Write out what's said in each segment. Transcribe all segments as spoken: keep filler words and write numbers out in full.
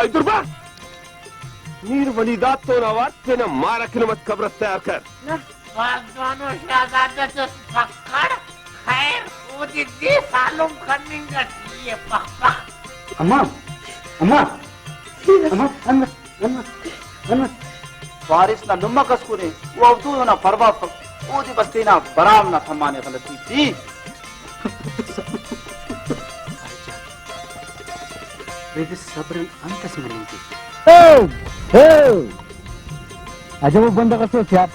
عبدالربا! میر ولی داد تون اوار تینا مار اکن مت قبر اس تیار کر۔ نہ۔ باز جوانو شہزادہ تس پکڑ، خیر اودے دے سالم کننگ اٹ ای ءِ، پخ پخ۔ اماں، اماں، اماں، اماں، اماں، اماں۔ وارث نا لمہ کس کنے، او عبدو اونا پروا افک، اودے بس تینا برام نا فرمان ءِ غلطی ٹی۔ بیدس صبر انت اس مننگ کے۔ او، او۔ عجب ءُ بندغ ئسے یار۔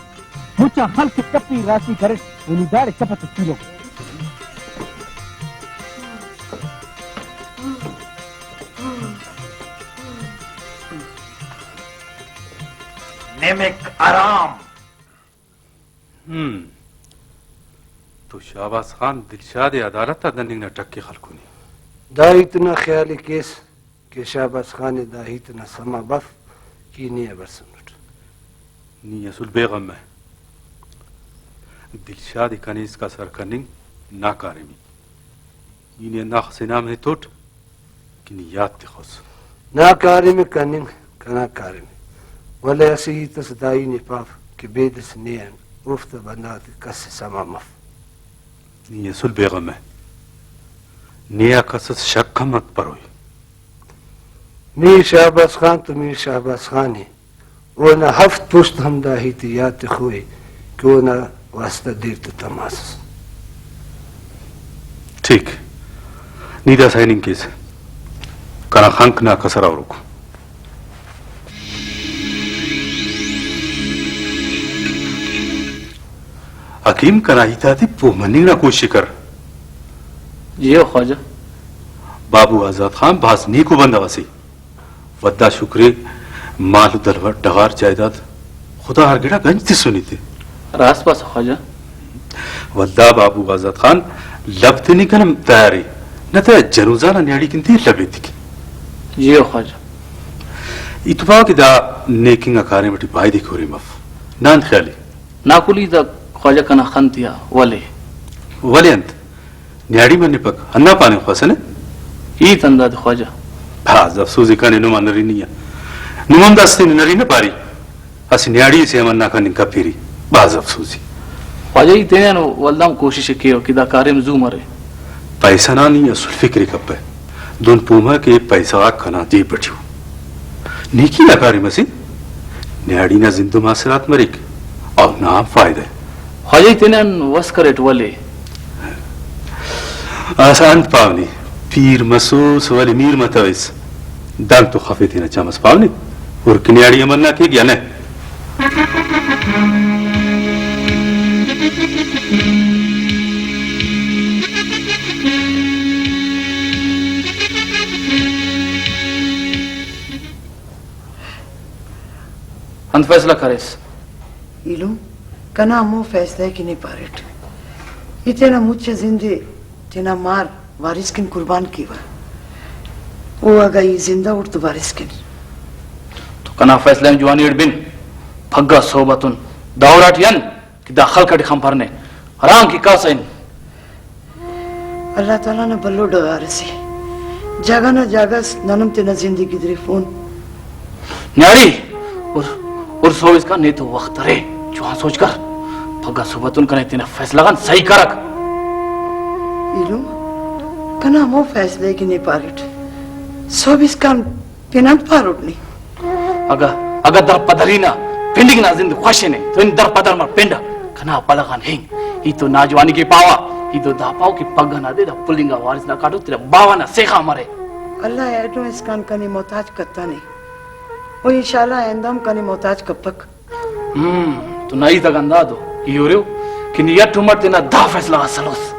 مچ آ خلق کپی راسی کرٹ، و نی داڑے کپہ تسولو۔ نمک حرام۔ ہم۔ تو شہباز خان دلشاد ءِ عدالت آ دننگ نا ٹک ءِ خلکونے۔ دا ہیت نا خیال ءِ کیس۔ کہ شہباز خان ءِ دا ہیت نا سما بف کہ ای نے آ بڑسنٹ۔ نی اسل بے غم ءِ۔ دلشاد ءِ کنے اسکا سر کننگ ناکاریم ءِ۔ ای نے ہنداخس انعام ایتوٹ کہ نی یات تخوس۔ ناکاریم ءِ کننگ کنا کاریم ءِ، ولے اسہ ہیت اس دا ای نے پاو کہ بیدس نے آن اوفتا بندغ آتے کس ءِ سما مف۔ نی اسل بے غم ءِ۔ نے آ کس اس شک ہم مت پروئی۔ میر شہباز خان تو میر شہباز خان ءِ۔ اونا ہفت پشت ہم دا ہیت ءِ یات تخوئی کہ اونا واسطہ دیر تتماسس۔ ٹھیک۔ نی داسہ ہننگ کیس۔ کنا خنک نا کسر آ ہروک۔ حکیم، کنا ہیت آتے پہہ مننگ نا کوشش ءِ کر۔ جی ہو خواجہ۔ بابو آزاد خان بھاز نیکو بندغ اسے۔ ولدا شکرے، مال و دلو-، ڈغار جائیداد خدا ہر گڑا گنج تسنے تے۔ راست پاسہ خواجہ۔ ولدا بابو آزاد خان لب تننگ کن ہم تیار ءِ، نہ تہ جنوزان آ نیاڑی کن تے لب ایتک۔ جی ہو خواجہ۔ ای تو پاوہ کہ دا نیک انگا کاریم ٹی بایدے کہ ہریم اف۔ نا انت خیال ءِ؟ نا کلی دا خواجہ کنا خن تیا ولے۔ ولے انت؟ نیاڑی منپک، ہندا پاننگ خواسہ نے؟ ہیت ہندادے خواجہ۔ بھاز افسوز ءِ کنے نما نرینی آ۔ نم ہم داسہ تینے نرینہ پاری۔ اسہ نیاڑی سے ہم ہندا کننگ کپیری۔ بھاز افسوز ءِ۔ خواجہ ای تینے آن ولدا ہم کوشش ءِ کیو کہ دا کاریم زو مرے۔ پیسہ نا نی اسل فکر ءِ کپہ۔ دہن پہہ مہ کہ پیسہ غاک کنا جیب ٹی ءُ۔ نیکی نا کاریم اسے، نیاڑی نا زند و ماثرات مریک، او نا ہم فائدہ ءِ۔ خواجہ ای تینے آن وس کریٹ ولے۔ اسہ انت پاو نی، پیر مسوس ولے میر متویس۔ دانگ تو خفے تینا چم اس پاو نی، ہر کہ نیاڑی امر نا کیک یا نہ۔ انت فیصلہ کریس؟ ایلم، کنا ہمو فیصلہ ءِ کہ نے پاریٹ۔ ای تینا مچ آ زند ءِ تینا مار وارث کن قربان کیوہ۔ او اگہ ای زندہ اٹ تو وارث کن۔ تو کنا فیصلہ ءِ جوانی اٹ بن، پھگہ صحب اتون دا وڑاٹی ان کہ دا خلق اٹی خنپرنے، ہرانگ کہ کاسہ ہن۔ اللہ تعالیٰ نا بھلو ڈغار اسے۔ جاگہ نا جاگہ اس، نن ہم تینا زند ءِ گدریفون۔ نیاڑی، ہر، ہر سو اسکان نے تو وخت ارے، جوان سوچ کر۔ پھگہ صحب اتون کنے تینا فیصلہ غان سہی کرک۔ ایلم، کنا ہمو فیصلہ ءِ کہ نے پاریٹ۔ صحب اسکان پن انت پاروٹ نے؟ اگہ، اگہ درپدری نا پنڈنگ نا زند خوش نے تو ہن درپدر مر پنڈ۔ کنا پلہ غان ہنگ۔ ای تو ناجوانی کے پاوا، ای تو دا پاو کہ پگہ نا دے دا پلنگ آ وارث نا کاٹو تینا باوہ نا سیخا مرے۔ اللہ ایٹو اسکان کنے محتاج کتنے، و انشاءاللہ آئندہ ہم کنے محتاج کپک۔ ہم، تو نا ہیت اگہ ہندادو ای ہُرو کہ نی اٹ عمر تینا دا فیصلہ غا سلوس۔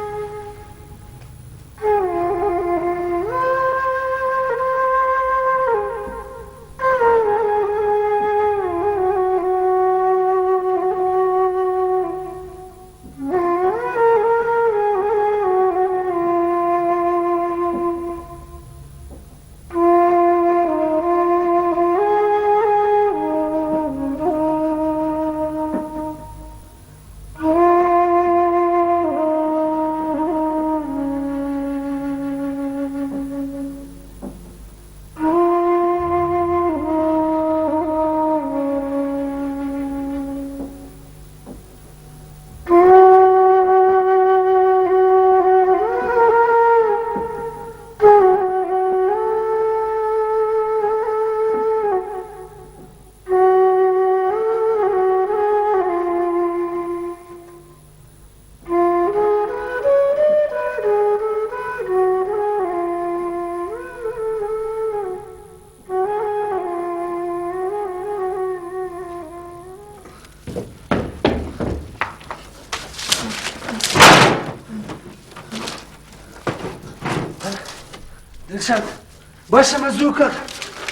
بس مزوکا،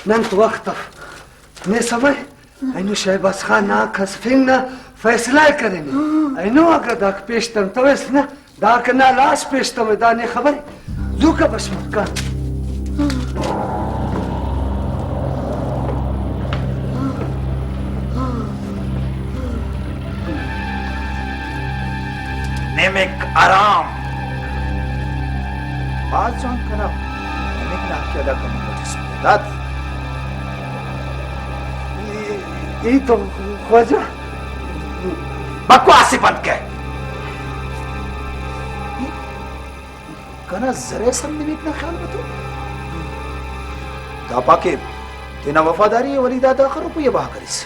نن تو وخت اف۔ نے سمجھ؟ اینو شہباز خان نا کس فنگ نا فیصلہ ءِ کرینے۔ اینو اگہ داکہ پیش تمتویس نہ، داکہ نا لاس پیش تمے، دا نے خبر ءِ۔ زوکا بش مکان۔ نمک حرام۔ بھاز جوان کنا نمک نا حق ادا کننگ اٹی سوچ داد۔ ای تو خواجہ۔ بکواس ءِ بند کہ۔ کنا زرے سم نمک نا خیال بتو۔ دا پاکے تینا وفاداری ءِ ولی دا داخہ روپیہ بہا کریس۔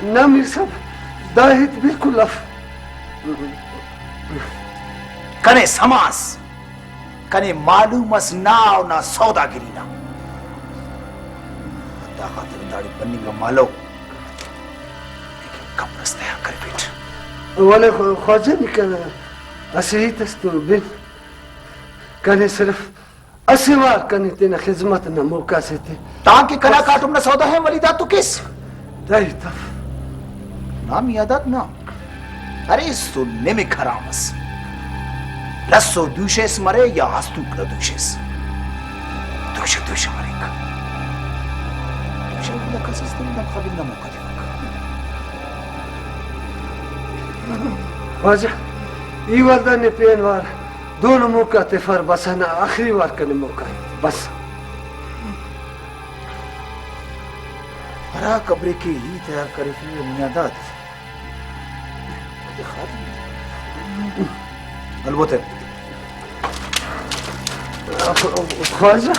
نہ میر صاحب، دا ہیت بالکل اف۔ کنے سماس، کنے معلوم اس نا و نا سوداگری نا۔ دا خاطر داڑے بننگ آ مالو کمرس تیار کرفیٹ۔ ولے خو-، خواجہ نی کنا اسہ ہیت اس تو بن۔ کنے صرف اسہ وار کنے تینا خذمت نا موقع سے تے۔ تانکہ کنا کاٹم نا سودا ہے ولی دا تو کس؟ داہی تف۔ نا میاداد نا۔ ارے سو نمک حرام اس۔ لس و دوشیس مرے یا ہستوک نا دوشیس۔ دوشہ دوشہ مریک۔ دوشہ ولدا کس اس تینا دم خبر نا موقع تفک۔ واجہ، ای ولدا نے پین وار دونو موقع تفر، بس ہندا آخری وار کنے موقع ءِ، بس۔ ہرا قبرے کہ ای تیار کریفے میاداد، البتہ۔ خواجہ۔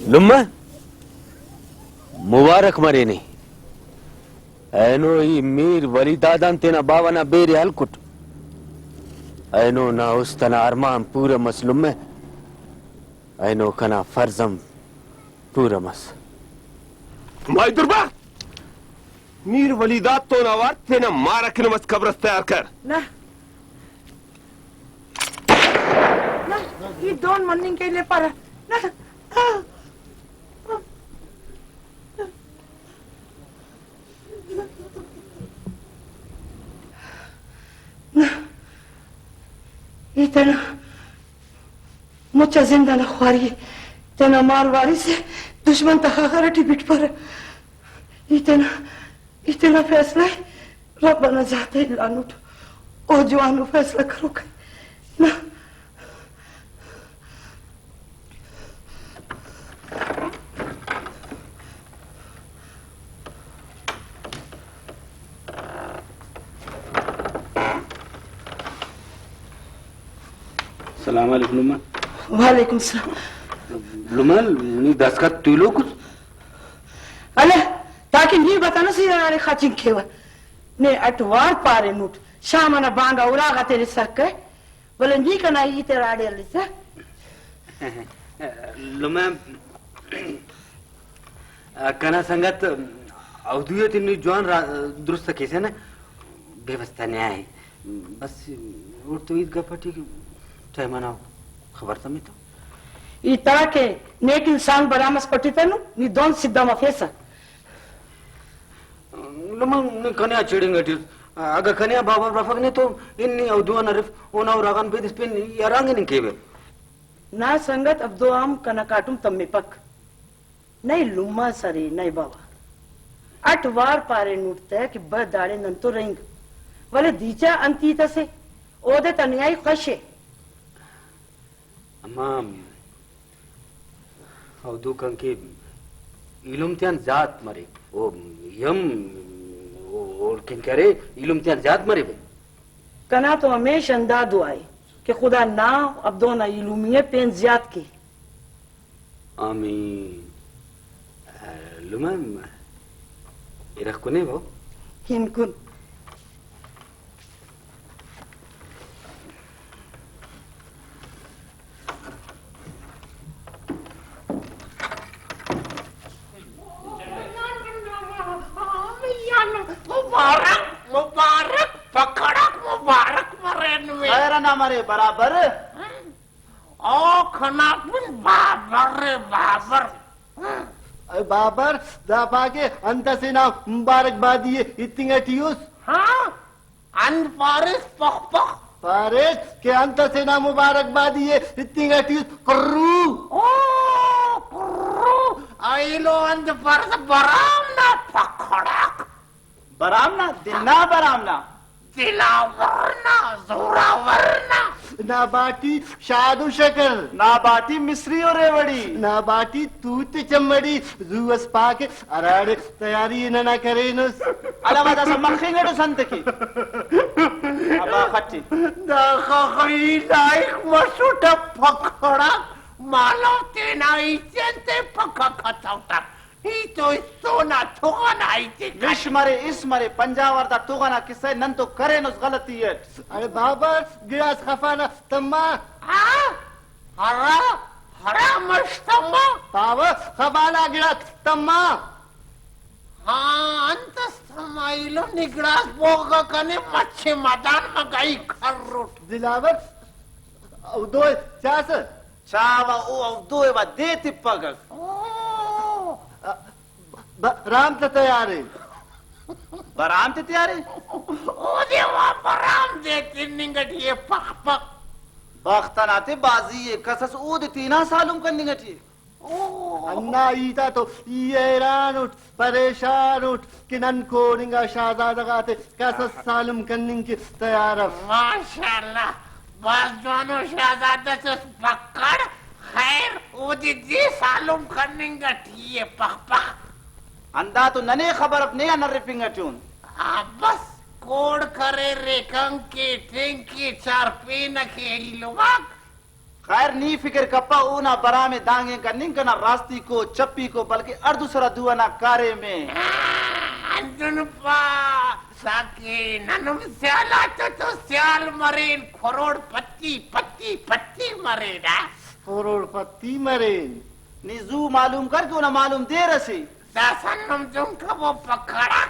لمہ۔ مبارک مرے نے۔ اینو ای میر ولی داد آن تینا باوہ نا بیرے ہلکٹ۔ اینو نا است ئنا ارمان پورہ مس لمہ۔ اینو کنا فرض ہم پورہ مس۔ مائی دربار! میر ولی داد تون اوار تینا مار اکن مس قبر اس تیار کر۔ نہ۔ نہ، ای دون مننگ کیلے پارہ۔ نہ۔ نہ۔ ای تینا مچا زند ئنا خواری ءِ، تینا مال وارث ءِ دشمن تا خاخر ئٹی بٹپرہ۔ ای تینا، ای تینا فیصلہ ءِ رب ئنا ذات ءِ الانٹ۔ او جوانو فیصلہ کروک ءِ۔ نہ۔ السلام علیکم لمہ۔ وعلیکم السلام۔ لمہ، نی داسکان تولوک اس؟ الہ، تاکہ نی بتنس ای ہراڑے خاچنگ کیوہ۔ نے اٹ وار پارینٹ، شام ئنا بانگ آ اراغا تینے سر کہ۔ ولے نی کنا ہیت ءِ ہراڑے ہلسہ۔ لمہ، کنا سنگت اودو ءِ تینے جوان را-، درست کیسہ نا، بے واسطہ نے آئے۔ بس اوڑتون ہیت گپ ٹی ٹائم ئنا خبر تمتو۔ ای ترا کہ نیک انسان برام اس پٹتنو، نی دہن سدھا مفیسہ۔ لمہ، نی کنے آ چڑینگ ٹی اس۔ اگہ کنے آ باوہ بفک نے تو ہن نی اودو آن ہرف، اونا اراغان بیدس پین ای ہرانگ ہننگ کیوہ۔ نا سنگت عبدو ہم کنا کاٹم تمپک۔ نئے لمہ اس ارے، نئے باوہ۔ اٹ وار پارینٹ تہ کہ بہ داڑے نن تو رہینگ۔ ولے دیچہ انت ہیت اسے، اودے تنیائی خوش ءِ۔ اما اودو کن کہ ایلم تیان زیات مرے، او ای ہم اوڑکن کرے، ایلم تیان زیات مریوہ۔ کنا تو ہمیش ہندا دعا ءِ کہ خدا نا عبدو نا ایلمی ءِ پین زیات کے۔ آمین۔ لمہ، ارغ کنے بابو۔ ہنکن۔ مبارک، مبارک، پکڑک مبارک مرے نمے۔ خیر انا مرے برابر۔ او کنا پن بابر ءِ، بابر۔ اے بابر، دا پاکہ انت اسے نا مبارکبادی ءِ ایتنگ ٹی اس؟ ہاں، انت پاریس پخ پخ؟ پاریس کہ انت اسے نا مبارکبادی ءِ ایتنگ ٹی اس؟ کرو۔ او، کرو۔ ایلو انت پاریس برام نا پکڑک۔ برام نا؟ دنا برام نا؟ دلاور نا، زوراور نا۔ نا باٹی شاد و شکر۔ نا باٹی مصری و ریوڑی۔ نا باٹی توت چمڑی۔ زو اس پاکہ ہراڑے تیاری ننا کرینس۔ علاوہ داسہ مخنگ اٹ اس انت کہ۔ ابا خٹی۔ دا خخی لائق مسٹ پکڑک۔ مالو تینا ہیت انتے پکا کتوٹک۔ ای تو ایسو نا تغ ئنا ہیت ءِ کر۔ مش مرے، اس مرے، پنجاہ وار دا تغ ئنا کسہ ءِ، نن تو کرینس غلطی اٹ۔ ارے بابر، گڑاس خفا نا تما۔ ہاں؟ ہرا، ہرا مش تما؟ پاوہ، خفا نا گڑاس تما۔ ہاں، انت اس تما ایلو نی گڑاس بوغ کنے مچے مدان مگئی کروٹ۔ دلاور، او دوئے چاسہ؟ چاوہ او، او دوئے وا دے تپگک۔ او۔ ب-، برام تہ تیار ءِ۔ برام تہ تیار ءِ؟ اودے وا برام دے تننگ ٹی ءِ، پخ پخ۔ بخت ئنا تے بازی ءِ، کس اس اودے تینا سالم کننگ ٹی ءِ۔ او۔ ہندا ہیت آ تو ای حیران اٹ، پریشان اٹ کہ نن کون انگا شہزادہ غاتے کس اس سالم کننگ کہ تیار اف۔ ماشاءاللہ، بھاز جوانو شہزادہ اس پکڑ۔ خیر، اودے دے سالم کننگ ٹی ءِ، پخ پخ۔ ہندا تو ننے خبر اف، نے آن ہرفنگ ٹی اُن۔ آ، بس، کوڑ کرے ریکن کے ٹینکے چار پین کے ایلماک۔ خیر، نی فکر کپہ، اونا برام ءِ دانگ اینکا ننگ کنا راستیکو، چپیکو، بلکہ ہڑدوسرا دو انا کاریم ءِ۔ ہندن پا ساکن، ننم سیال آتو تو سیال مرین، کروڑ پتی، پتی، پتی مرین، آ؟ کروڑ پتی مرین۔ نی زو معلوم کر کہ اونا معلوم دیر اسے۔ داسہ نم دن کبو پکڑک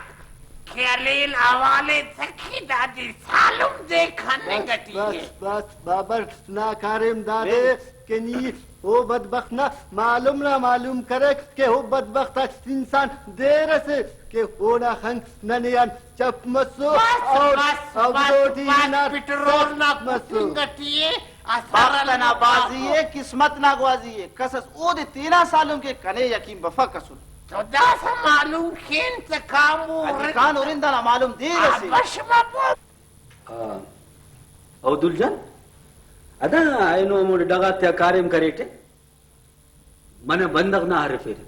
کہ ہلیل حوالے تکی دادے سالم دے کننگ بس، اٹی بس، ءِ۔ بس، بابر نا کاریم دادے بس۔ کہ نی او بدبخت نا معلوم نا معلوم کریک کہ او بدبخت آ انسان دیر اسے کہ اونا خنک ننے آن چپ مسو بس، اور بس، ابدو بس، ٹی بس، ہنار پٹرول نا سخت مسو۔ کٹنگ اٹی ءِ۔ بخت انا بازی ءِ، قسمت نا گوازی ءِ، کس اس اودے تینا سالم کے، کنے یقین بفک اسل۔ تو داسہ معلوم کین تہ کامو اگہ رند۔ کان و رند انا معلوم دیر آ، اسے۔ بش مبو۔ آ، عبدل جان، ادا اینو ہموڑے ڈغار تیا کاریم کریٹے۔ منہ بندغ نا ہرفیرہ،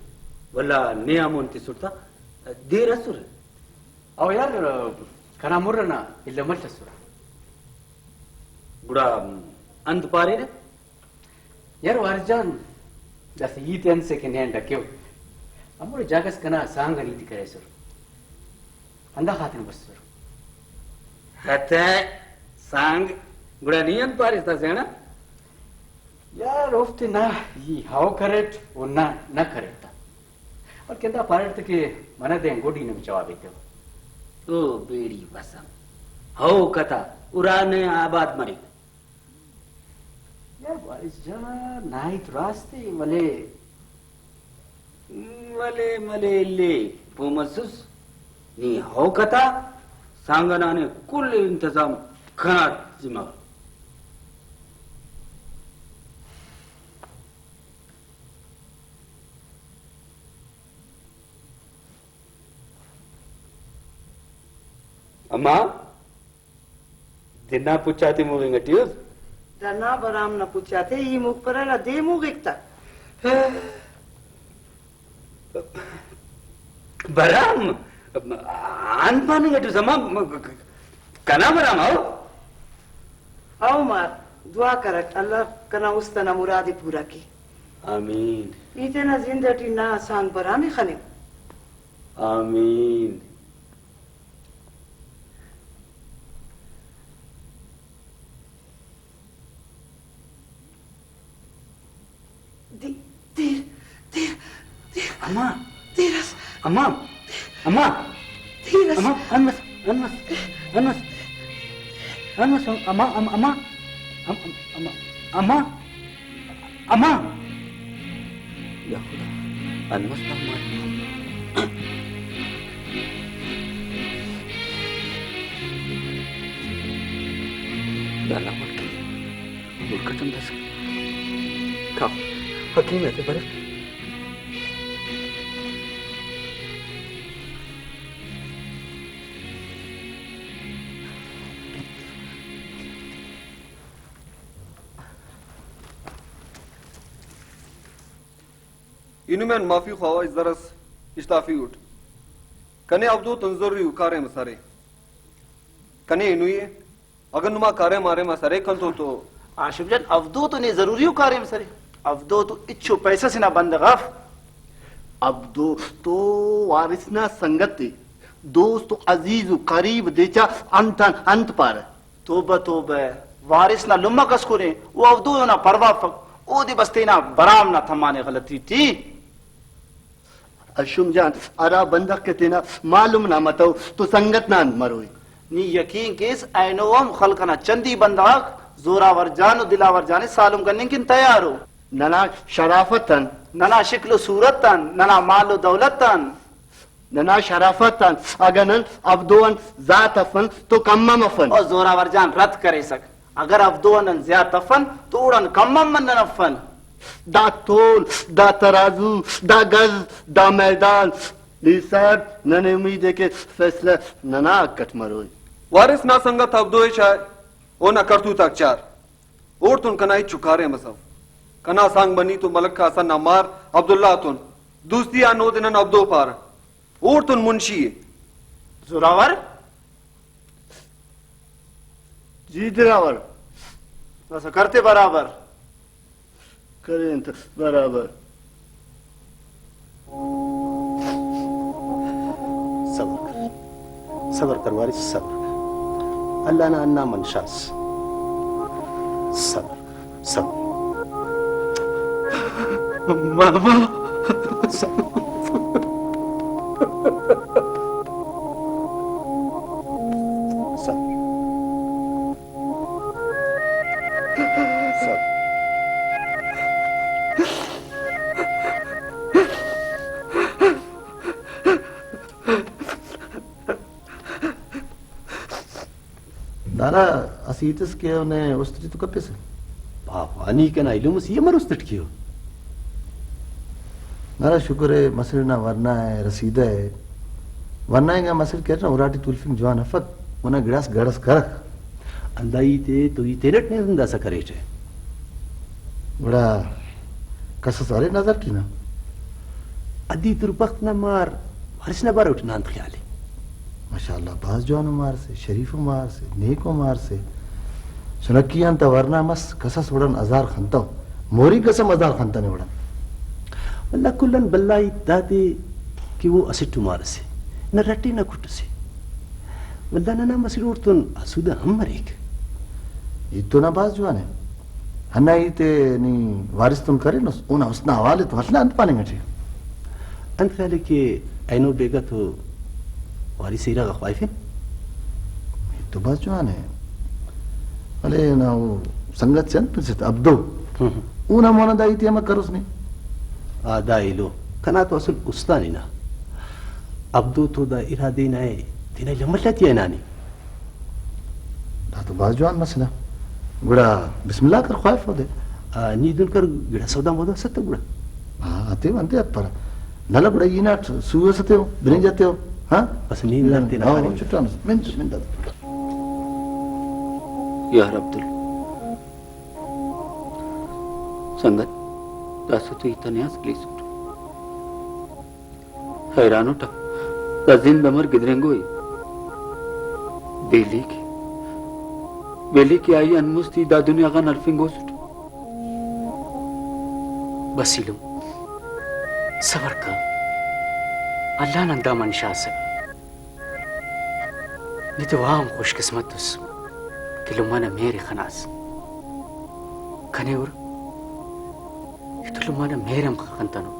ولدا نے آ مون تسٹ تا، دیر اسرہ۔ او یار، کنا مر ئنا الم اٹ اسرہ۔ گڑا انت پاریرہ؟ یار وارث جان، داسہ ہیت ءِ انت سے کہ نے آن ڈکیو۔ ہموڑے جاگہ اس کنا سانگ آن ہیت ءِ کریسر۔ ہندا خاطر بسر۔ ہتہ سانگ، گڑا نی انت پاریس تا سیانڑا؟ یار، اوفتے نہ ای ہاو کریٹ و نہ نہ کریٹ تا۔ بلکہ ہندا پاریٹ تہ کہ منہ دے آن گڈ ای نم جواب ایتو۔ او بیڑی بسم، ہاو کتا، ارا نے آباد مریک۔ یار وارث جان، نا ہیت راست ءِ، ولے، ولے، ولے الیک، پہہ مسس، نی ہاو کتا، سانگ نا نے کل انتظام کنا ذمہ غا۔ اماں۔ دنا پچ آتے موغنگ ٹی اس۔ دنا برام نا پچ آتے ای موغپرہ نا دے موغک تا۔ برام؟ انت پاننگ ٹی اس اماں؟ کنا برام او؟ او مار، دعا کرٹ اللہ کنا است انا مراد ءِ پورا کے۔ آمین۔ ای تینا زند اٹی نا سانگ برام ءِ خنو۔ آمین۔ دے-، دیر، دیر، دیر۔ اماں۔ دیر اس۔ اماں۔ اماں۔ دیر اس۔ اماں، انس، انس، انس۔ انس، اماں، اماں، اماں۔ ام-، ام-، اماں، اماں۔ اماں! یا خدا، المس نا مار۔ دانا مٹ، ملک ٹم دس۔ کاو، حکیم تے برے۔ ای نمے آن معافی خواوہ، زر اس اشتافی اٹ۔ کنے عبدو تون ضروری ءُ کاریم اس ارے۔ کنے ہنوئی ءِ، اگہ نما کاریم آریم اس ارے کنتو تو۔ ہاشم جان، عبدو تو نے ضروری ءُ کاریم اس ارے۔ عبدو تو ہچو پیسہ سے نا بندغ اف۔ عبدو تو وارث نا سنگت ءِ، دوست و عزیز و قریب، دے چا انت آن انت پارہ۔ توبہ توبہ، وارث نا لمہ کس کنے، او عبدو اونا پرواہ افک، اودے بس تینا برام نا تمانے غلطی ٹی۔ ہشم جان، ہرا بندغ کہ تینا معلوم نا متو تو سنگت نا انت مروئی؟ نی یقین کیس اینو ہم خلق انا چندی بندغ آک زوراور جان و دلاور جان ءِ سالم کننگ کن تیار ءُ۔ ننا شرافت آن۔ ننا شکل و صورت آن، ننا مال و دولت آن۔ ننا شرافت آن، اگہ نن عبدو آن زیات افن تو کم ہم افن۔ او زوراور جان، رد کریسک، اگر عبدو آن نن زیات افن تو اوڑان کم ہم نن افن۔ دا تول، دا ترازو، دا گز، دا میدان، نی صاحب، ننے امید ءِ کہ فیصلہ ننا حق اٹ مروئی۔ وارث نا سنگت عبدو ءِ چائے، اونا کرتوت آک چار۔ اوڑتون کنا ہچو کاریم اس اف۔ کنا سانگ بنی تو ملک حسن نا مار عبداللہ تون دوستی آن اودے نن عبدو پارہ۔ اوڑتون منشی ءِ۔ زوراور؟ جی دلاور۔ داسہ کرتے برابر۔ کرینت برابر۔ صبر کر، صبر کر وارث، صبر کر۔ اللہ نا ہندا منشا ئس۔ صبر، صبر۔ ماما۔ صبر۔ صبر۔ دانا اسہ ہیت اس کہ نے است ٹی تو کپسہ۔ پاپا، نی کنا ایلم اس، ای امر است ٹی کیو؟ ننا شکر ء، مسڑ نا ورنا ء، رسیدہ ء۔ ورنا انگا مسڑ کہ ارٹ نا، اراٹی تولفنگ جوان افک، اونا گڑاس گڑس کرک۔ ہندا ہیت ء تو ای تینٹ نے داسہ کریٹہ۔ گڑا کس اس ارے نظر ٹی نا؟ ادی تربخت نا مار وارث نا بارو ٹی نا انت خیال ء؟ ماشاءاللہ، بھاز جوانو مار سے، شریفو مار سے، نیکو مار سے۔ چنکی آن تا ورنا مس، کس اس اوڑان ہزار خنتو، مورینک اس ہم ہزار خنتنے اوڑان۔ ولدا کل آن بھلا ہیت دادے کہ او اسٹ ء مار اسے، نہ رٹ ء نہ کٹ اسے۔ ولدا ننا مسڑ اوڑتون آسودہ ہم مریک۔ ہیت تو نا بھاز جوان ء۔ ہندا ہیت ء نی وارث تون کرینس، اونا حسن ء حوال ء تو ہلنا انت پاننگ ٹی؟ انت خیال ء کہ اینو بیگا تو وارث ء ارغ آ خواہفن؟ ہیت تو بھاز جوان ء، ولے نا او سنگت سے انت پنسہ تہ عبدو، ہم۔ اونا مونا دا ہیت ء امر کروس نے؟ آ، دا ایلو کنا تو اصل استان ہنا۔ عبدو تو دا ارا دے نا ء، تینا لمہ لاتی ہنانے۔ دا تو بھاز جوان مسئلہ۔ گڑا بسم اللہ کر، خواہف اودے۔ آ، نی دن کر، گڑا سودا مودا ست گڑا۔ ہاں، ہتیو انتے اتپرہ۔ نلہ گڑا ای ناٹ سو اس ہتیو، برنج ہتیو۔ ہاں؟ بس نی نن تے نا ہاں، کاریم۔ چٹان اس۔ من، من داد۔ یار عبدل۔ سنگت، داسہ تو ای تنیا اس گیسٹ۔ حیران اٹ، دا زند امر گدرینگو ء۔ بیلی کہ، بیلی کہ آئی آن مست ای دا دنیا غان ہرفنگوسٹ۔ بس ایلم، صبر کن، اللہ نا ہندا منشا ئسک۔ نی تو وا ہم خوش قسمت اس کہ لمہ نا مہر ء خناس۔ کنے ہر ای تو لمہ نا مہر ہم خنتنٹ۔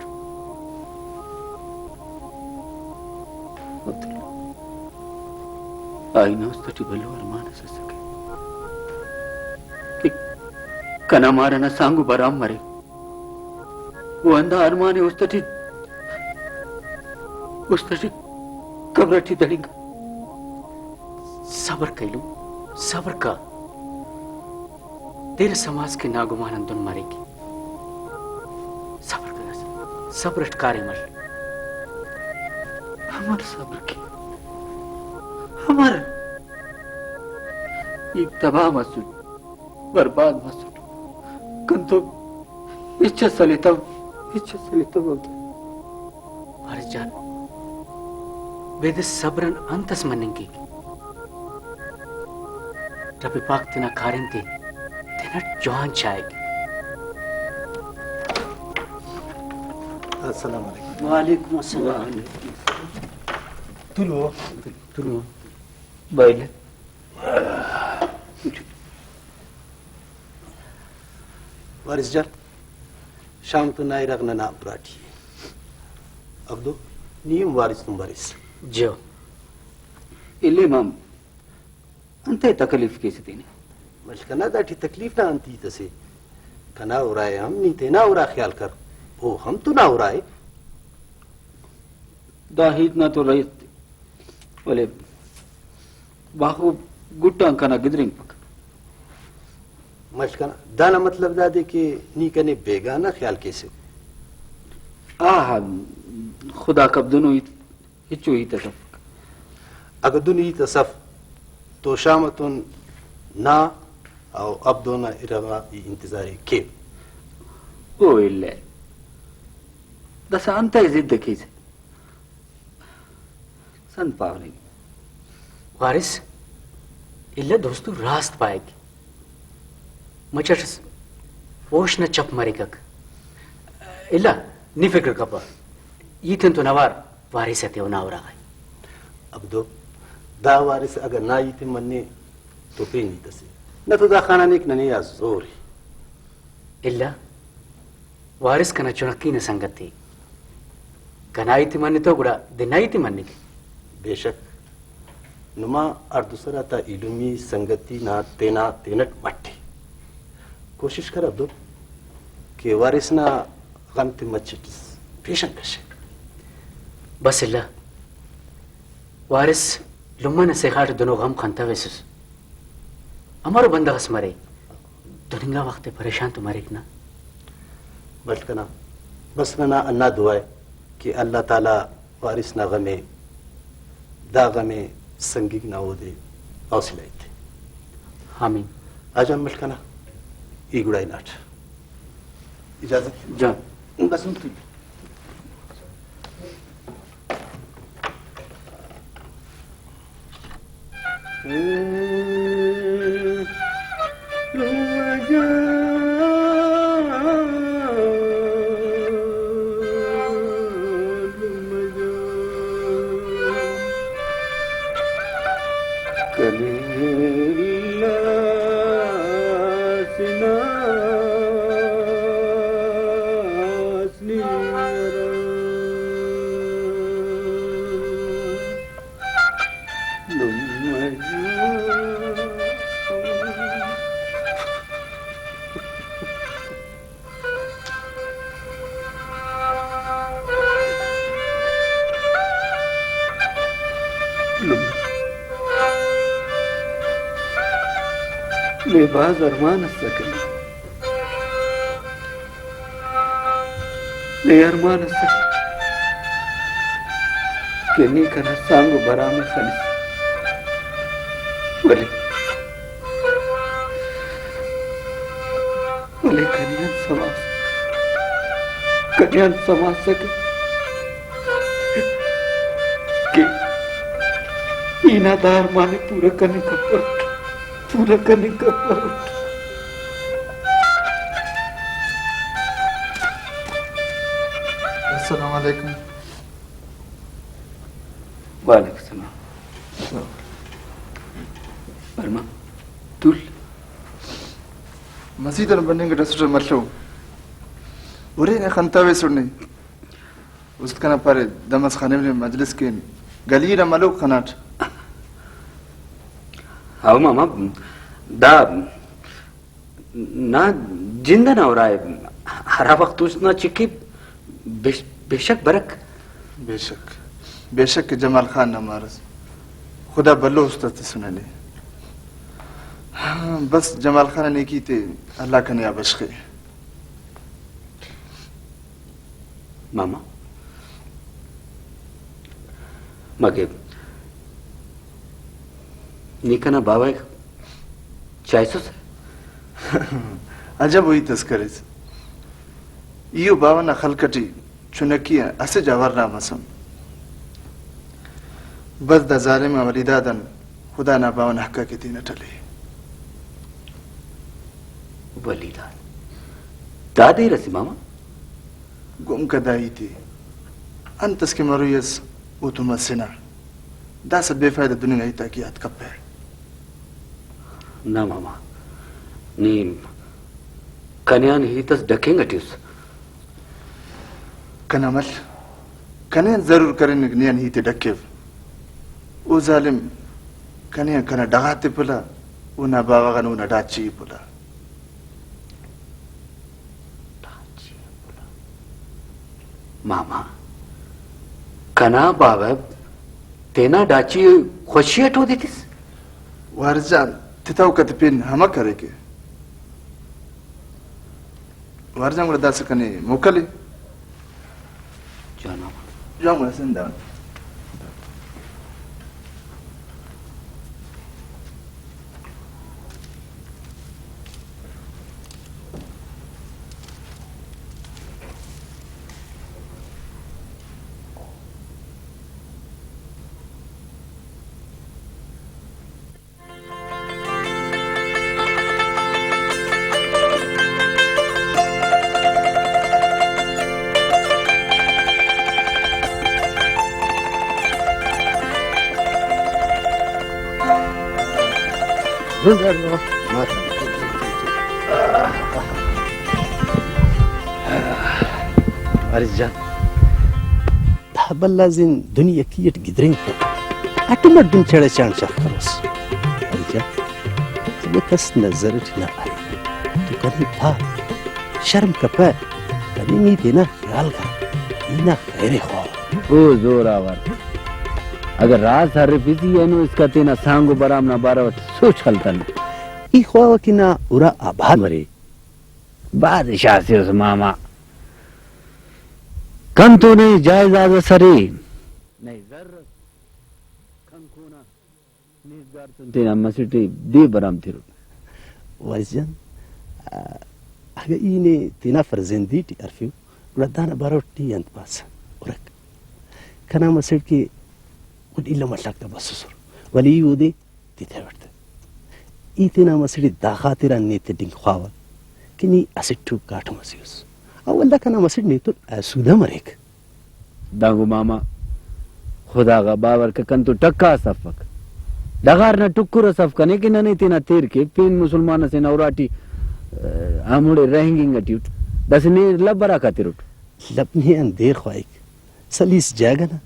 عبداللہ، آئی نا است ٹی بھلو ارمان اس اسکہ کہ کنا مار ئنا سانگو برام مرے۔ و ہندا ارمان ء است ٹی، است ٹی قبر ٹی دڑنگ۔ صبر کہ ایلم، صبر کہ۔ دیر سماس کہ ناگمان ہندن مریک۔ صبر کہ، صبر اٹ کاریم ہل۔ امر صبر کہ، امر۔ ای تباہ مسٹ۔ برباد مسٹ۔ کنتو ہچ اس سلیتو، ہچ اس سلیتو۔ وارث جان، بیدس صبر آن انت اس مننگ کیک؟ رب پاک تینا کاریم تے تینٹ جوان چاہک۔ السلام علیکم۔ وعلیکم السلام۔ تلو، تلو۔ بایلہ۔ وارث جان، شام تو نا ارغ ننا براٹی ء۔ عبدو، نی ہم وارث تون بریس۔ جیو۔ الیمام، انتئے تکلیف کیسہ تینے؟ مش کنا داٹی تکلیف نا انت ہیت اسے؟ کنا ارائے ہم، نی تینا ارا خیال کر، او ہم تو نا ارائے۔ دا ہیت نا تو رہیت، ولے باخو گٹ آن کنا گدرینگپک۔ مش کنا دانا مطلب دادے کہ نی کنے بیگانہ خیال کیسے۔ آہا، خدا کب دنو ہیت، ہچو ہیت اس اف۔ اگہ دن ہیت اس اف تو شام اتون نا او عبدو نا ارغا ای انتظار ء کیو۔ او الہ، داسہ انتئے ضد ء کیسہ؟ سند پاولنگ۔ وارث، الہ دوستو راست پائک۔ مچٹ اس ہوش نا چپ مریکک۔ الا، نی فکر کپہ، ای تینتون اوار وارث آتے اونا اراغا۔ عبدو، دا وارث اگہ نا ہیت ءِ منے تو پین ہیت اسے، نہ تو دا خان آن ایک ننے آ زور ءِ۔ الا، وارث کنا چنکی نا سنگت ءِ، کنا ہیت ءِ منتو گڑا دے نا ہیت ءِ منک۔ بے شک، نما ہر دوسرا تا ایلمی سنگتی نا تینا تینٹ مٹ ءِ۔ کوشش کر عبدو کہ وارث نا غم تے مچٹ اس پیشن کشے۔ بس الا، وارث لمہ نا سیخاٹ دنو غم خنتویسس۔ امرو بندغ اس مرے، دن انگا وخت ءِ پریشان تو مریک نا۔ بل کنا، بس ننا ہندا دعا ءِ کہ اللہ تعالیٰ وارث نا غم ءِ، دا غم ءِ سنگنگ نا اودے حوصلہ ایتے۔ آمین۔ آ جان ملک انا، ای گڑا ہناٹ۔ اجازت۔ جان۔ بس ہم تھی۔ نے بھاز ارمان ئسکہ، نے ارمان ئسکہ کہ نی کنا سانگ و برام ءِ خنس، ولے، ولے کنے آن سما ئس، کنے آن سما ئسکہ کہ ای نا دا ارمان ءِ پورہ کننگ کپرٹ، پورہ کننگ کپرٹ۔ السلام علیکم۔ وعلیکم السلام۔ برما، تول۔ مسیت آن بننگ اٹ اسٹ ملو۔ ارے نے خنتویسٹ نے۔ است کنا پارے، دمس خنم نے مجلس کین۔ گلی نا ملوک خناٹ۔ ہاو ماما، دا نا جند ئنا اُرا ءِ، ہرا وخت است نا چک ءِ، بے-، بے شک برک۔ بے شک، بے شک کہ جمال خان نا مار ئس۔ خدا بھلو است ئس تسنے۔ ہاں، بس جمال خان نا نیکی تے اللہ کنے آ بشخے۔ ماما، مگہ نی کنا باوہ ءِ چائسس؟ عجب ءُ ہیت اس کریس۔ ای و باوہ نا خلق اٹی چنکی آن اسہ جوہر نا مسن۔ بس دا ظالم آ ولیداد آن خدا نا باوہ نا حق آ کہ تینٹ ہلے۔ ولیداد؟ دا دیر اسے ماما؟ گم کہ دا ہیت ءِ۔ انت اس کہ مروئی ئس او تو مسنہ۔ داسہ بے فائدہ دننگ نا ہیت آک یات کپہ۔ نہ ماما، نی کنے آن ہیت اس ڈکینگ اٹی اس۔ کنا مل، کنے آن ضرور کرینگ نے آن ہیت ءِ ڈکیو۔ او ظالم کنے آن کنا ڈغار تے پلا، اونا باوہ غان اونا ڈاچی ءِ پلا۔ ماما، کنا باوہ تینا ڈاچی ءِ خوشی اٹ اودے تس۔ وارث جان، تتوکہ تے پین ہمک ارے کہ۔ وارث جان گڑا داسہ کنے موکل ءِ۔ جان ماما۔ جان گڑا سندان۔ وارث جان، دا بھلا زند دنیکی اٹ گدرینگ کن، اٹ مٹ دن چڑہ چانچا کروس۔ وارث جان، تینے کس نظر اٹ نہ ارے تو کنے پا، شرم کپہ، کنے نی تینا خیال کر، ای نا خیر ءِ خواہ۔ او زوراور، اگہ راز ہرفیسی اینو اسکا تینا سانگ و برام نا بارو اٹ سوچ خلتنہ۔ ای خواوہ کہ نا ارا آباد مرے۔ بادشاہ سے اس ماما۔ کن تو نئے جائیداد اس ارے، نئے زر اس، کن کونا۔ نیزگار تون تینا مسٹ ءِ دے برام تروٹ۔ وارث جان، آ، اگہ ای نے تینا فرزندی ٹی ہرفیو، گڑا دانا بارو ٹی انت پاسہ؟ ہرک، کنا مسٹ کہ گڈ الم اٹ آک تا بسوسر، ولے ای اودے تتوٹ تہ۔ ای تینا مسٹ ءِ دا خاطران نے تڈنگ خواوہ کہ نی اسٹ ٹوک کاٹم ئسے اس۔ اول دا کنا مسٹ نے تون آسودہ مریک۔ دانگو ماما، خدا غا باور کہ کنتو ٹکا اس افک۔ ڈغار نا ٹکر اس اف کنے کہ ننے تینا تیر کے پین مسلمان اسے نا اراٹی، آ، ہموڑے رہینگنگ اٹی اٹ۔ داسہ نے لب ہرا خاطر اٹ؟ لب نے آن دیر خواہک۔ سلیس جاگہ نا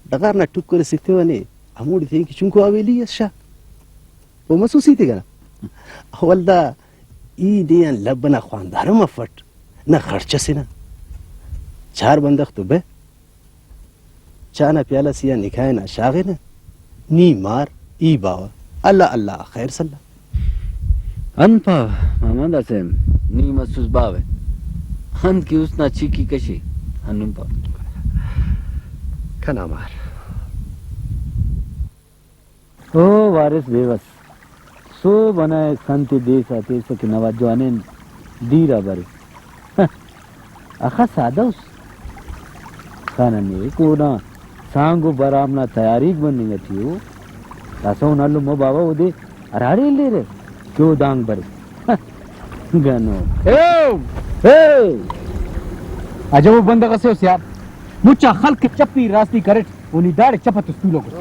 ڈغار نا ٹکر اسے تیوہ نے ہموڑے تینکہ چنکو حویلی اس شا۔ او مسوسی تے کنا۔ ولدا ای نے آن لب ئنا خواندار ہم افٹ، نہ خڑچ ئسے نا۔ چار بندغ تو بہ، چاہ نا پیالہ سے آ نکاح ئنا شاغنہ، نی مار، ای باوہ، اللہ اللہ خیر سلا۔ انت پاوہ ماما، داسہ نی مسوس باوہ، انت کہ است نا چیکی کشے، ہندن پاوہ۔ کنا مار۔ او وارث بیوس، سہب ئنا خن تے دے ساتیسہ کہ نوا جوانین دیر آ برے۔ اخہ سادہ اس۔ خان نیک اونا سانگ و برام نا تیاریک بننگ اٹی او۔ داسہ اونا لمہ باوہ اودے ہراڑے الیرہ کہ او دانگ برے۔ گنو۔ او! اے! عجب و بندغ اسے اس یار۔ مچا خلق چپی راستی کریٹ۔ و نی داڑے چپ اتس تولوک اس۔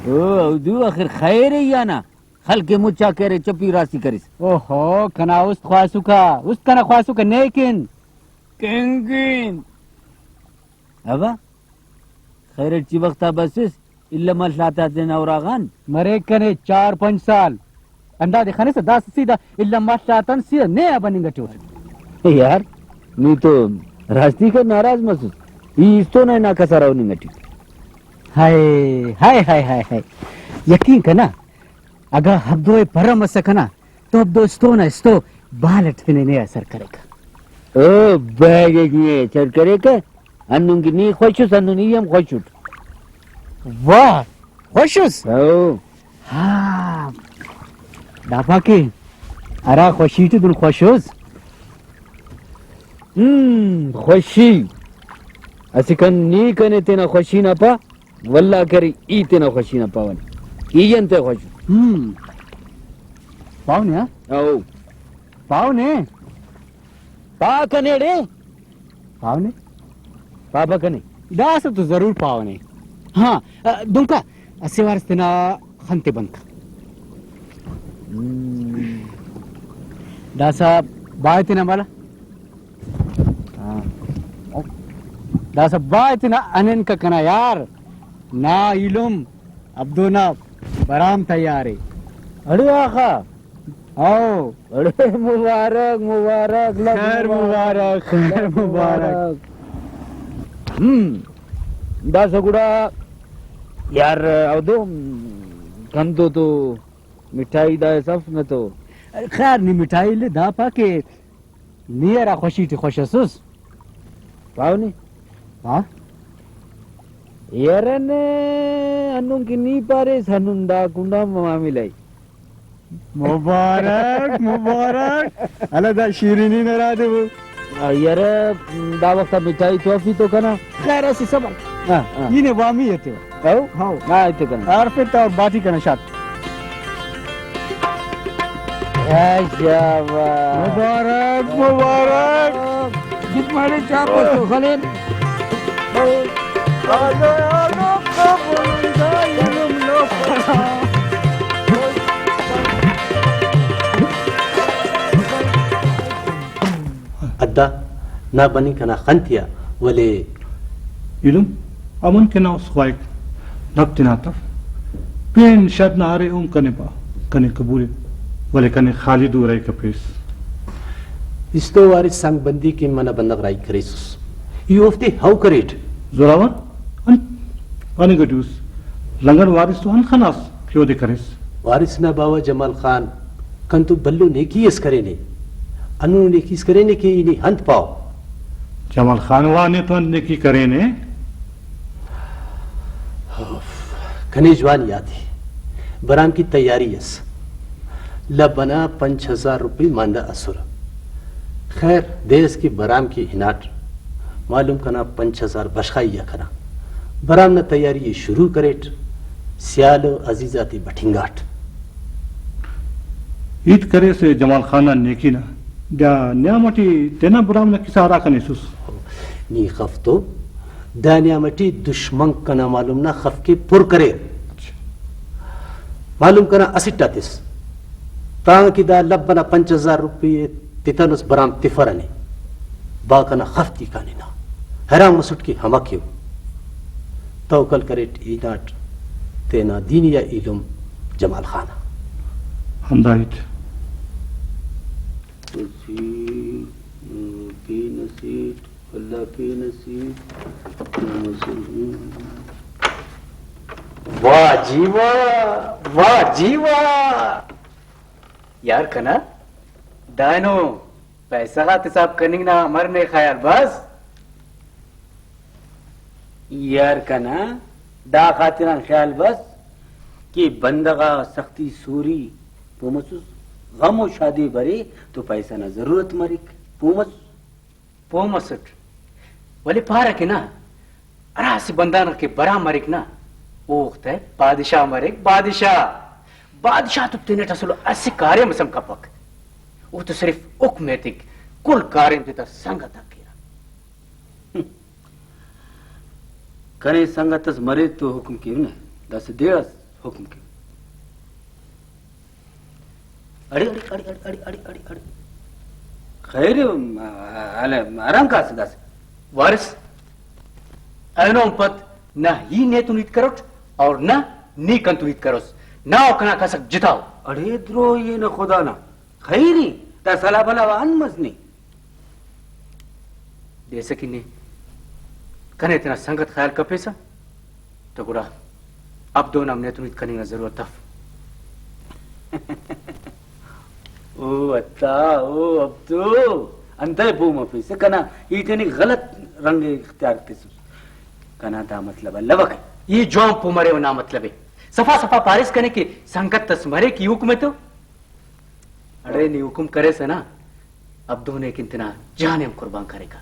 او، او دو آخر خیر ءِ یا نا؟ خلق ءِ مچا کرے چپی راستی کریس۔ اوہو، کنا است خواہسکہ، است کنا خواہسکہ، نیکن۔ کینکن۔ ابا، خیر اٹ چی وخت آ بسس، الم مل آتا تینا اراغان؟ مریک کنے چار پنچ سال۔ ہندادے خنسہ داسہ سیدھا الم مل آتان سیدھا نے آ بننگ اٹی اٹ۔ یار، نی تو راستی کر ناراض مسس۔ ای استون ءِ نا کسر اوننگ اٹی۔ ہائے، ہائے، ہائے، ہائے، ہائے۔ یقین کنا، اگہ ہبدو ءِ پرم ئسکہ نا، تو ہبدو استون آ استو بال اٹ تینے نے آ سر کریکہ۔ او بیگک نے سر کریکہ، ہندن کہ نی خوش اس، ہندن ای ہم خوش اٹ۔ واہ، خوش اس؟ او۔ ہاں۔ دا پاکہ ہرا خوشی ٹی دن خوش اس۔ ہم، خوشی۔ اسہ کن نی کنے تینا خوشی نا پا، ولدا کرے ای تینا خوشی نا پاوہ نے۔ ای انتئے خوش اس؟ ہم۔ پاو نے، ہاں؟ او۔ پاو نے۔ پا کنے اڑے۔ پاو نے۔ پا با کنے۔ داسہ تو ضرور پاو نے۔ ہاں، دنکا اسہ وار اس تینا خن تے بند کر۔ ہم۔ داسہ با تینا مالا۔ ہاں۔ داسہ با تینا ہننکہ کنا یار۔ نا ایلم عبدو نا برام تیار ءِ۔ اڑے آخا۔ او۔ اڑے مبارک، مبارک، لکھ خیر مبارک، خیر مبارک۔ ہم۔ داسہ گڑا یار، او دو کنتو تو مٹھائی دا اف نہ تو۔ خیر، نی مٹھائی لے، دا پا کہ نی ہرا خوشی ٹی خوش اسس۔ پاو نے۔ ہاں۔ یرہ نے ہندن کہ نی پاریس، ہندن دا کنڈا معاملہ ءِ۔ مبارک، مبارک۔ اللہ دا شیرینی نا راہ دے بو۔ آ، یرہ، دا وخت آ مٹھائی تو افی تو کنا۔ خیر اسے صبر۔ ہاں، ہاں۔ ای نے وامی ایتیوہ۔ ہاؤ؟ ہاؤ۔ ہاں، ایتو کنا۔ ہرفیٹ اور باٹی کنا شات۔ اے شاباش۔ مبارک، مبارک۔ جتماڑے چاپ تو خلین۔ آلو، آلو، قبول دا علم لو۔ تا نا بننگ کنا خن تیا، ولے ایلم امن کنا اس خواہک، لب تینا تف۔ پین شرط نا ارے اوم کنے پا، کنے قبول ءِ، ولے کنے خالی دو رہی کپیس۔ استو وارث سنگ بندی کن منہ بندغ راہی کریسس، ای اوفتے ہئو کریٹ۔ زوراور انت غنی گٹی اس، لنگڑ وارث تو انت خناس کہ اودے کریس؟ وارث نا باوہ جمال خان کنتو بھلو نیکی اس کرینے، ہندنو نیکی اس کرینے کہ ای نے انت پاو؟ جمال خان وا نے تو انت نیکی کرینے؟ اف، کنے جوان یات ءِ، برام کی تیاری اس، لب انا پنچ ہزار روپئی ماندہ ئسرہ۔ خیر، دے اس کہ برام کی ہناٹ، معلوم کنا پنچ ہزار بشخائی آ کنا۔ برام نا تیاری ءِ شروع کریٹ، سیال و عزیز آتے بٹنگاٹ۔ ہیت کریسے جمال خان نا نیکی نا، دا نیام اٹی تینا برام نا کسہ ہرا کنے ایسس۔ نی خف تو، دا نیام اٹی دشمنک کنا معلوم نا خف کہ پر کریر۔ معلوم کنا اسٹ آ تس، تانکہ دا لب انا پنچ ہزار روپئی ءِ تتنس، برام تفرہ نے۔ با کنا خف تے کاننگا۔ حیران مسٹ کہ ہمک ءِ۔ توکل کریٹ ہناٹ تینا دینی آ ایلم جمال خان آ۔ ہندا ہیت۔ پین اسیٹ، اللہ پین اسیٹ۔ واہ جی واہ، واہ جی واہ۔ یار کنا دائنو پیسہ غاتے حساب کننگ نا امر نے خیال بس؟ یار کنا دا خاطران خیال بس کہ بندغ آ سختی سوری پہہ مسس، غم و شادی برے تو پیسہ نا ضرورت مریک، پہہ مسس؟ پہہ مسٹ، ولے پارہ کہ نا، ہرا اسہ بندغ نا کہ برام مریک نا، اوخت ءِ بادشاہ مریک، بادشاہ۔ بادشاہ تو تینٹ اسل اسہ کاریم اس ہم کپک، او تو صرف حکم ایتک، کل کاریم تے تا سنگت آک کیرہ۔ کنے سنگت اس مرے تو حکم کیوہ نا، داسہ دے اس حکم کیوہ۔ اڑے، اڑے، اڑے۔ خیر، آرام کاسہ داسہ۔ وارث، اینو ہم پد نہ ای نیتون ہیت کروٹ اور نہ نی کنتون ہیت کروس۔ نا و کنا کسک جتا ءُ۔ اڑے دروہی نا خدا نا۔ خیر ای، دا سلاہ بلاہ آ انت مس نے؟ دیسہ کہ نے کنے تینا سنگت خیال کپیسہ، تو گڑا عبدو نا ہم نیتون ہیت کننگ نا ضرورت اف۔ او اتا، او عبدو، انتئے پہہ مفیسہ؟ کنا ای تینے غلط رنگ اختیار تسس۔ کنا دا مطلب الوکہ۔ ای جوان پہہ مرے و نا مطلب ءِ۔ صفا صفا پاریس کنے کہ سنگت اس مرے کہ حکم ءِ تو۔ اڑے نی حکم کریسہ نا، عبدو نے کن تینا جان ءِ ہم قربان کریکہ۔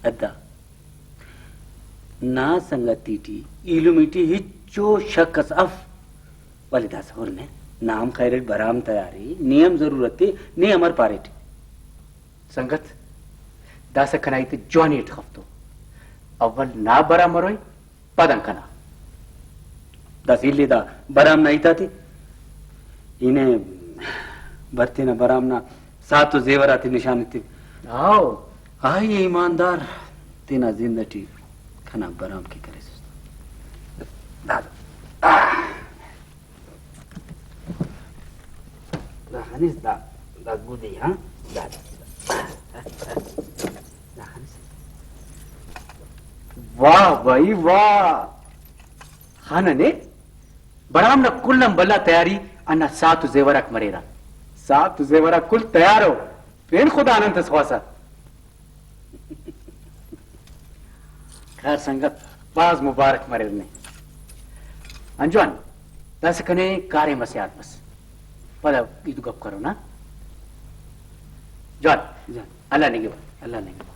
ادا نا سنگتی ٹی ایلمی ٹی ہچو شک اس اف، ولے داسہ ہر نے، نا ہم خیر اٹ برام تیار ءِ، نے ہم ضرورت ءِ، نے امر پاریٹ؟ سنگت، داسہ کنا ہیت ءِ جوانی اٹ خفتو۔ اول نا برام مروئے، پدان کنا۔ داسہ الی دا برام نا ہیت آتے۔ ای نے بر تینا برام نا ساعت و زیور آتے نشان ایتیو۔ ہاؤ۔ آئی ایماندار تینا زند اٹی کنا برام کے کریسس۔ دا، دا۔ دا خنس، دا، دا گدی، ہاں؟ دا، دا، دا خنس۔ واہ بھائی واہ، خانہ نے برام نا کل آن بھلا تیاری ہندا ساعت و زیور آک مریرہ۔ ساعت و زیور آک کل تیار ءُ، پین خدا آن انت اس خواہسہ۔ خیر سنگت، بھاز مبارک مریر نے۔ انجوان، داسہ کنے کاریم اسے یات مس، پدا ہیت گپ کرون نا۔ جوان، جوان۔ اللہ نگہبان۔ اللہ نگہبان۔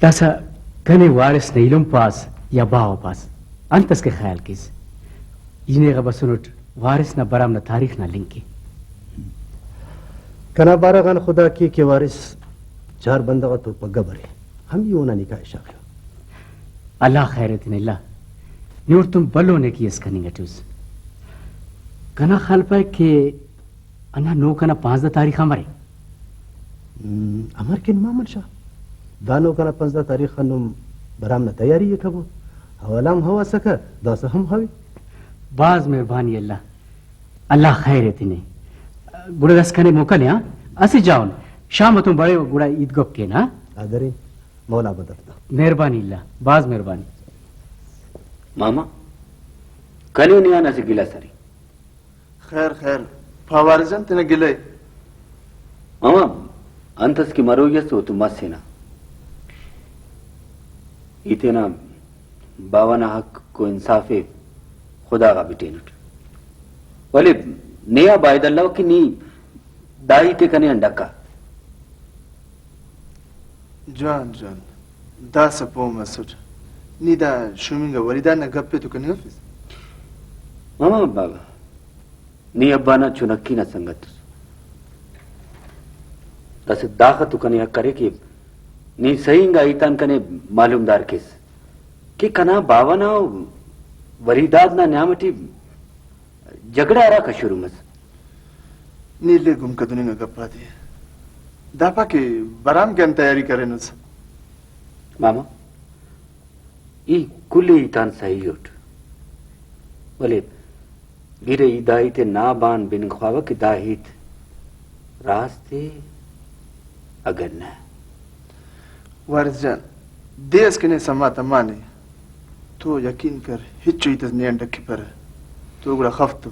داسہ کنے وارث نا ایلم پاس یا باوہ پاس، انت اس کہ خیال کیس؟ ای نے غا بسنٹ وارث نا برام نا تاریخ نا لنک ءِ۔ کنا بارہ غان خدا کے کہ وارث چار بندغ تو پگہ برے، ہم ای اونا نکاح شاغیو۔ اللہ خیر ایتنے اللہ، نے اوڑتون بھلو نیکی اس کننگ اٹی اس۔ کنا خیال پائک کہ ہندا نوکا نا پانزدہ تاریخ آ مرے۔ ہم، امر کن مامن شاہ، دا نوکا نا پانزدہ تاریخ آ نم برام نا تیاری ءِ کبو۔ حوالہ ہم ہوا سکہ، داسہ ہم ہوے۔ بھاز مہربانی اللہ، اللہ خیر ایتنے۔ گڑا داسہ کنے موکل ءِ، ہاں؟ اسہ جاہن شام اتون بڑے گڑا ہیت گپ کین، ہاں؟ آ درین، مولا بدر تا۔ مہربانی اللہ، بھاز مہربانی۔ ماما، کنے نیان اسہ گلہ سری۔ خیر، خیر، پاوہ وارث جان تینا گلہ ءِ۔ ماما، انت اس کہ مروئی ئس اوتون مس ہنا۔ ای تینا باوہ نا حق و انصاف ءِ خدا غا بٹینٹ۔ ولے نے آ باید الو کہ نی دا ہیت ءِ کنے آن ڈکا۔ جوان جوان، داسہ پہہ مسٹ۔ نی دا شومنگا ولیداد نا گپ ءِ تو کننگ افس؟ ماما بابا، نی ابا نا چنکی نا سنگت اس۔ داسہ داخہ تو کنے حق ارے کہ نی صحیح انگا ہیت آن کنے معلومدار کیس کہ کنا باوہ نا و ولیداد نا نیام ٹی جھگڑہ ہراکا شروع مس۔ نی الیک گم کدننگ ءِ گپ آتے۔ دا پا کہ برام کہ انت تیاری کرینس؟ ماما، ای کل ہیت آن صحیح اٹ، ولے بیرہ ای دا ہیت ءِ نا بان بننگ خواوہ کہ دا ہیت راست ءِ اگہ نہ۔ وارث جان، دے اس کہ نے سما تمانے، تو یقین کر، ہچو ہیت اس نے آن ڈکپرہ۔ تو گڑا خف تو۔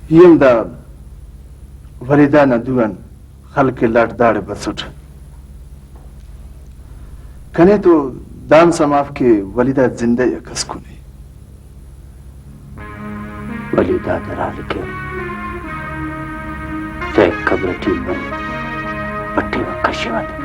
ای ہم دا ولیداد نا دو آن خلق ءِ لٹ داڑے بسٹ۔ کنے تو دام سماف کہ ولیداد زندہ ءِ یا کسکنے۔ ولیداد ہرا لکھے، سیف قبر ٹی مری، پٹیوہ کشیوہ تے۔